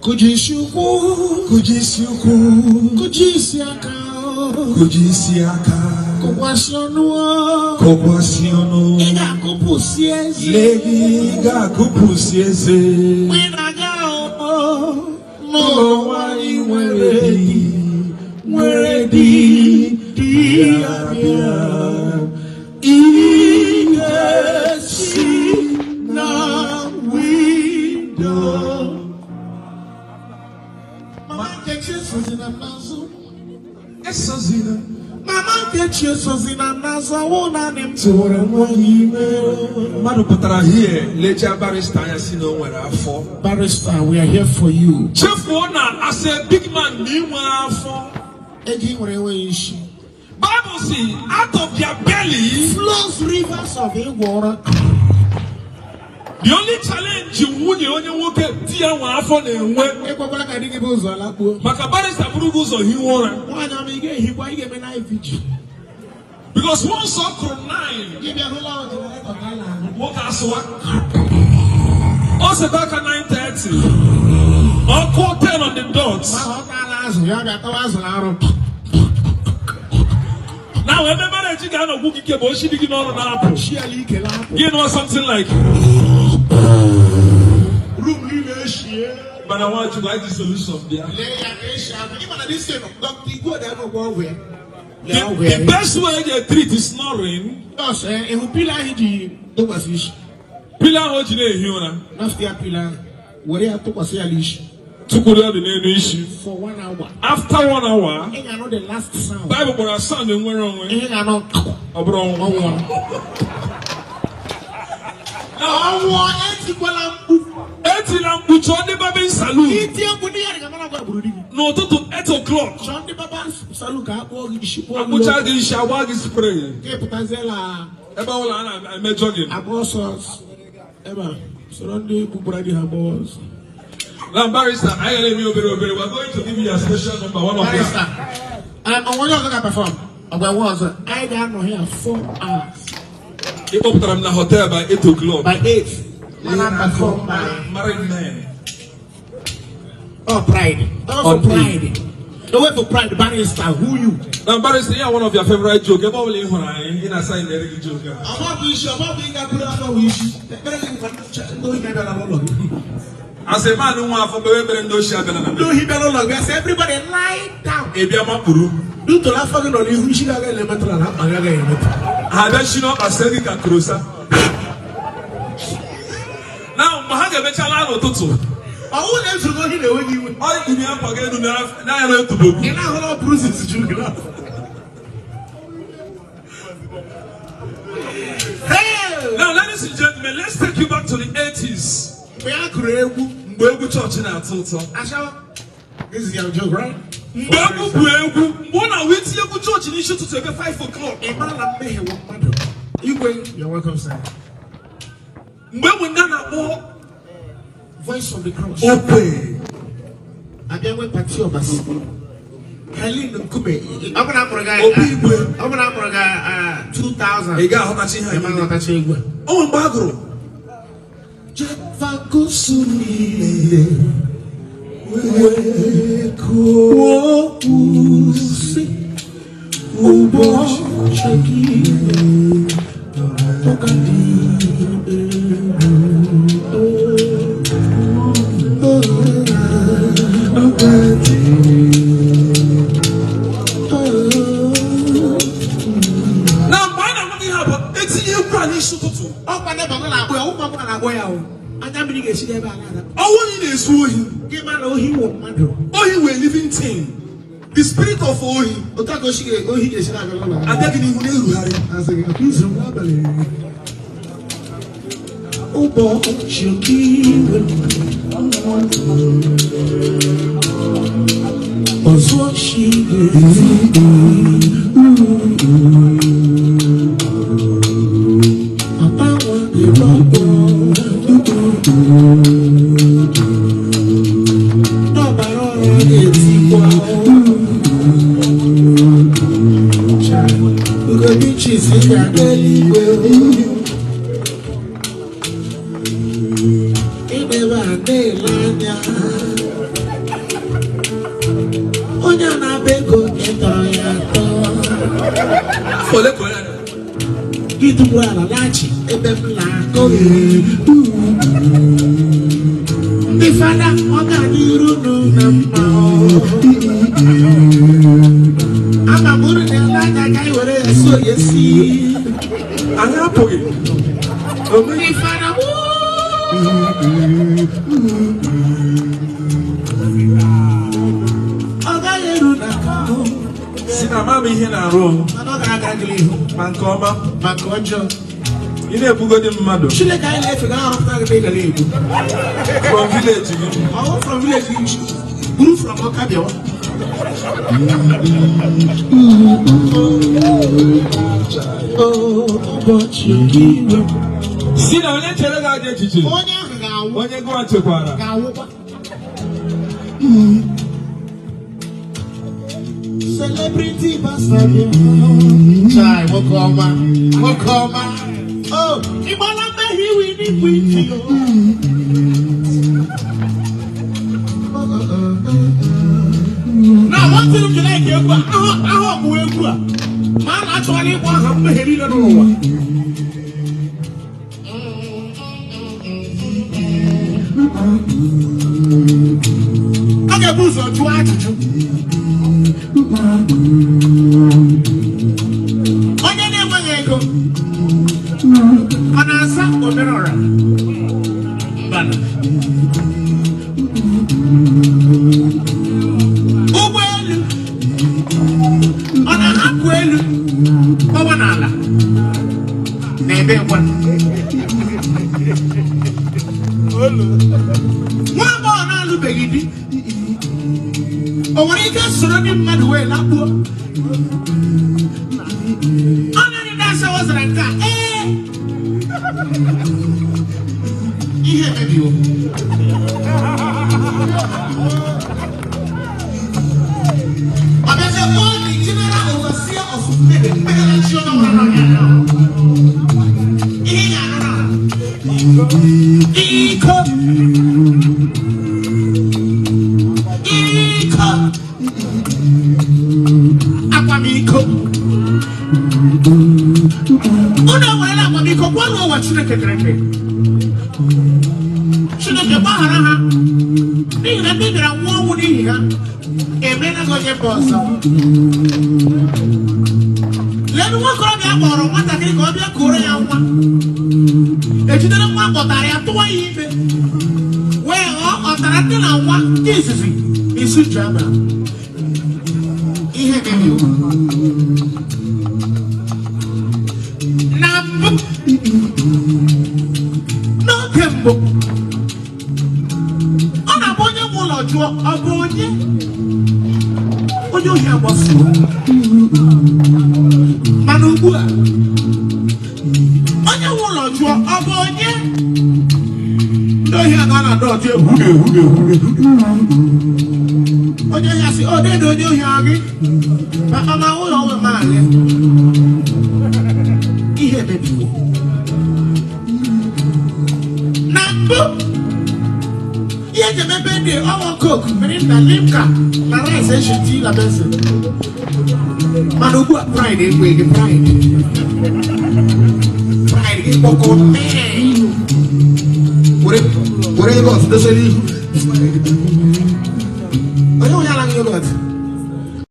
Kụjisi ụkwụ. Kụjisi ụkwụ. Kụjisi aka. Kụjisi aka. Kụkwasị ọnụ. Kụkwasị ọnụ. Ị ga-akụpụsi eze. Lee gị ga-akụpụsi eze. Mgbe ị na-aga n'ụlọ nwanyị nwere di, nwere di, di ya bịa. Ị ga-esi na window. Mama Nkechi esozina m n'azụ. Esozina. Mama Nkechi esozina m n'azụ, ọwụ naanị m tụrụ nwa gị ime. Mmadụ pụtara hie lechaa barrister anya si na o nwere afọ. Barrister, we are here for you. Chefuo na as a big man na inwe afọ. Ego ị nwere enweghị isi. Bible si out of their belly. Flows rivers of ịgwọ ụra. The only challenge nwunye onye nwoke di ya nwe afọ na-enwe Ekwekwala ka di gị bụ ụzọ lakpuo. Maka barrister bụrụ gị ụzọ hiwe ụra. Nwaanyị ọma, ị ga-ehikwa, ị ga-eme na vigil. Because once ọ kụrụ 9, Gị bịa hụla generator ka a na-aṅụ. Nwoke asụwa. O seta aka 9:30. Ọ kụọ 10 on the dot. Ma ọ taala azụ, ya bịa tawa azụ na arụ. Now ebe marriage ga-anọgwu gị ike bụ oshi dị gị n'ọrụ na-apụ. Shiala ike lapụ. You know something like Room niile eshie. Mana Nwachukwu, anyị ji solution bịa. Lee ya ka esi ahụ. Ị ma na this thing, Dr. Igwe dị ọgwụ ya. Lee ọgwụ ya. The best way to treat is snoring. Nọọsụ, ịhụ pillow ahụ ji tụkwasị isi. Pillow ahụ o ji na-ehi ụra. Nafta ya pillow ahụ. Were ya tụkwasị ya n'isi. Tụkwuru ya dị n'elu isi. For one hour. After one hour, Ị ga-anụ the last sound. Bible kpọrọ sound nwere onwe. Ị ga-anụ Ọ bụrụ ọnwụ. Ọnwụ. Ọnwụ, etikwala mkpu. Etila mkpu, chọọ ndị barbing salon. Itie mkpu, ndị ya dị ka mara gwa gburu di gị. N'ụtụtụ 8 o'clock. Chọọ ndị barber salon ka a kpụọ gị isi, kpụọ gị. Akpụcha gị isi, agba gị spray. Gị pụtaziela. Ebe ọbụla a na-eme jogging. Agba ọsọ ebe a, soro ndị gbugbara di ha gbawa ọsọ. Now, barrister, anyị ga na-eme obere obere. We are going to give you a special number, one of them. Barrister, onwe onye ọzọ ga-perform, ọgwa nwe ọzọ, anyị ga-anọ here 4 hours. Ị kpọpụtara m na hotel by 8 o'clock. By 8 mana perform by Married men. Oh, pride. Oh, On for pride. No way for pride, barrister, who you? Now, barrister, yeah, one of your favorite joke. Ebe ọbụla ị hụrụ anyị, ị na-asa anyị gị joke a. Ọmọ bụ isi, ọmọ bụ ịga buru afọ bụ isi. Ekpere gị nkwa ndị ohi bịara n'ụlọ gị. As a man nwa afọ, kpewe ekpere ndị ochie abịala na Ndị ohi bịara n'ụlọ gị, sị everybody lie down. Ị bịa makpuru. Ntụrụ afọ gị nọ n'ihu, isi gị agaghị emetụ ala, akpa gị agaghị emetụ. Ha abịa shi n'ọkpa see gị ka krosa. Now, mgbe ha ga-emecha laa n'ụtụtụ, Ọwụ na ezuru gị ohi na-enwe gị iwe. Ọ ikpuru akwa gị elu n'anya na-etubo gị. Ị na-ahụla bruises juru gị n'afọ. Hey! Now, ladies and gentlemen, let's take you back to the 80s. Mgbe a kụrụ egwu, Mgbe egwu chọọchị na-atọ ụtọ. Ashawo, this is your joke, right? Mgbe egwu bụ egwu, mgbe ọ na-awụ itinye egwu chọọchị n'isi ụtụtụ ebe 5 o'clock. Ị mara na mmehie wụ mmadụ. Igwe, you're welcome, sir. Mgbe egwu ndị a na-akpọ Voice of the Cross. Okwe. Abịa nwee Patty Obasi. Helen Nkume. Ọ bụ na amụrụ gị Obi Igwe. Ọ bụ na amụrụ gị 2000. Ị ga-aghọtachi ihe Ị ma anyị. nghọtacha egwu a. O nwere mgbe a gụrụ. Jehova gosiri niile wee kwuo okwu sị, ụbọchị gị ọ ga-adị egwu. Ọ ga-adị. Na mgbe anyị na-agwa gị ihe a bụ etinye egwu a n'isi ụtụtụ. Ọkwa n'ebe ọ na-akpọ ya, ụmụ akwụkwọ na-akpọ ya o. Anya mmiri ga-esi n'ebe a na-ada. Ọnwụ na ị na-ezu ohi. Gị ma na ohi wụ mmadụ. Ohi wee living thing. The spirit of ohi Otu a ka ohi ga-esi na-aga n'ụlọ gị. Abịa gị n'ihu na-erugharị. Asị gị, "Ọkwa izuru m n'abalị." Ụbọchị gị nwere ọzọ chi ga-eti agbanwe gị n'ọkpọ n'ọbara ọrụ ga-etikwa Ugobi Chisi ga-aga eluigwe ịnebe a na-ele anya. ya. Onye a na-aba ego ịtọrọ ya atọ. Afọ ole ka onye a dị? Gị tukwuru ala laghachi ebe m na-akọ. Ndị fada, ọ ga-adịru unu na mma. Ama m unu na-ele anya ka anyị were ya si oye si. Anyị apụghị. Ndị fada, wuu! Ọ gaghị eru na nke. Si na mama ihe na-arụ. Mana ọ gara aga gị ihu. Ma nke ọma. Ma nke ọjọọ. Ị na-ebugodi mmadụ. Chineke anyị na-efe ga na-arụpụta gị ebe ị gara egbu. From village gị. Ọwụ from village gị buru from Ọka bịawa. Ụbọchị nke iwe. Si na onye chere gị ajọ echiche. Onye ahụ ga-anwụ. Onye gụwa chekwara. Ga-anwụkwa. Celebrity pastor bịa. Chai, nwoke ọma, nwoke ọma. Oh, ịgbala mmehie iwe n'ikwu iti o. Na one thing m like egwu a, ahụ ahụ ọgwụ egwu a. Ma a na-achọghara ịgba aha mmehie niile nọ n'ụwa. A ga-ebu ụzọ jụọ ajụjụ. Onye na-enweghị ego, ọ na-aza omerọra? Mbanụ. Ụgbọelu, ọ na-ahapụ elu gbawa n'ala na ebe nkwa? Nwa agbọghọ na-alụbeghị di, o nwere ike soro ndị mmadụ wee lakpuo? Ọ naanị ndị ashawo zara nke a. Ee, ihe emebiwo. Ọ bịazie kpọọ the general overseer of mmehie, mmehie na-achị onye ọbụla n'ọhịa ahụ. Ihe ị ga-anụ na iko, iko akwamiko. Unu enwerela akwamiko gwanụ ụwa Chineke kere eke. Chineke gbaghara ha, n'ihi na ndị bịara nwụọ ọnwụ n'ihi ha emeela gị onye mba ọzọ. Leenụ nwokorobịa kpọrọ nwatakịrị ka ọ bịa kụrụ ya nwa. Ejidere nwa kpọtara ya, tụwa ya ime, wee ghọọ ọtara ndị na nwa nke izizi n'isi nju. Ihe mebiwo. Na mbụ, n'oge mbụ, ọ na-abụ onye nwe ụlọ jụọ, ọ bụ onye, onye ohi agbasuo. Mana ugbu a, onye nwe ụlọ jụọ, ọ bụ onye, ndị ohi aga na dọtị ehuge ehuge ehuge ehuge. Onye ohi asị, ọ dịdị onye ohi ahụ gị maka ma ụlọ nwe maalị. Ihe mebiwo. Na mbụ, ihe eji emepe ndị ọnwa Coke, Mirinda, Limca na rice eji tii na bensin. Mana ugbu a, pride ekweghị. Pride, pride gị kpọkọ mee were were yogurt dosere ihu onye onye anaghị yogurt.